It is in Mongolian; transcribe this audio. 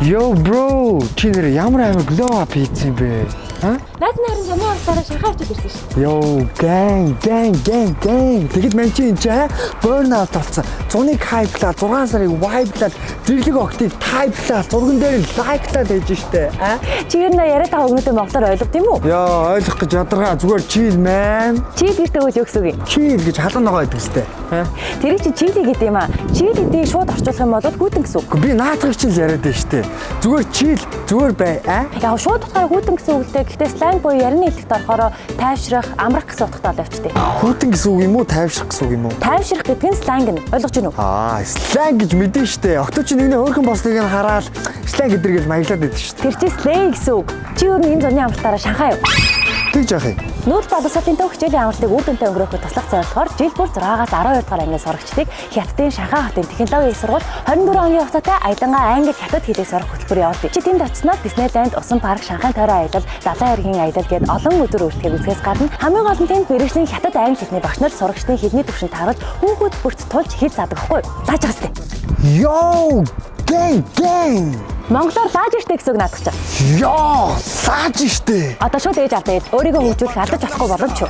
Yo bro, чи нэр ямар амар glow up хийсэн бэ? А? Найз нь харин зуны амралтаараа Шанхай очиж ирсэн шүү дээ. Yo, gang, gang, gang, gang. Тэгэд мэн чи энэ чи burn out болсон. Зуныг hype лаа, 6 сарыг vibe лаад, зэрлэг октыг type лаа, зурган дээр like лаад байж штэ. А? Чи ер нь яриад байгаа үгнүүдээ монголоор ойлгох тийм үү? Йоо, ойлгох гэж ядаргаа, зүгээр chill, man. Chill гэдэг үйл юу гэсэн үг юм? Chill гэж халуун ногоо байдаг сте. А? Тэрийг чи чили гэдэг юм аа. Chill гэдгийг шууд орчуулах юм бол хүйтэн гэсэн үг. Гэхдээ би наадахыг чинь л яриад байна штэ. Зүгээр chill, зүгээр бай, а? Яг шууд утгаараа хүйтэн гэсэн үг л дээ. Гэхдээ сленг буюу ярианы хэллэгт орохороо тайвшрах, амрах гэсэн утгатай болоо явчихдээ. Хүйтэн гэсэн үг юм уу, тайвшрах гэсэн үг юм уу? Тайвшрах гэдэг нь сленг нь. Ойлгож байна уу? Аа, сленг гэж мэдэн штэ. Октоо чи нэгнээ хөөрхөн босныг нь хараад сленг гэдэргээл маяглаад байдаг штэ. Тэр чи slay гэсэн үг. Чи ер нь энэ зуны амралтаараа Шанхай юу? Тэгж яах юм? Нүүдэл боловсролын төв хичээлийн амралтыг үр дүнтэй өнгөрөөхөд туслах зорилгоор жил бүр 6-аас 12 дугаар ангийн сурагчдыг Хятадын Шанхай хотын технологийн их сургууль 24 хоногийн хугацаатай аялангаа англи, хятад хэлийг сурах хөтөлбөр явуулдаг. Чи тэнд очсноор Диснейленд, усан парк, Шанхайн тойрон аялал, далайн эргийн аялал гээд олон өдөр үргэлжлэхийг үзэхээс гадна хамгийн гол нь тэнд мэргэжлийн хятад англи хэлний багш нар сурагчдын хэлний түвшинд тааруулж, хүүхэд бүрт тулж хэл заадаг байхгүй юу? Лааж байгаа сте. Yo, gang, gang. Монголоор лааж штэ гэсэн үг наадах чинь. Йоо, лааж штэ. Одоо шууд ээж авдаа ил. Өөрийгөө хөгжүүлэх алдаж болохгүй боломж шүү.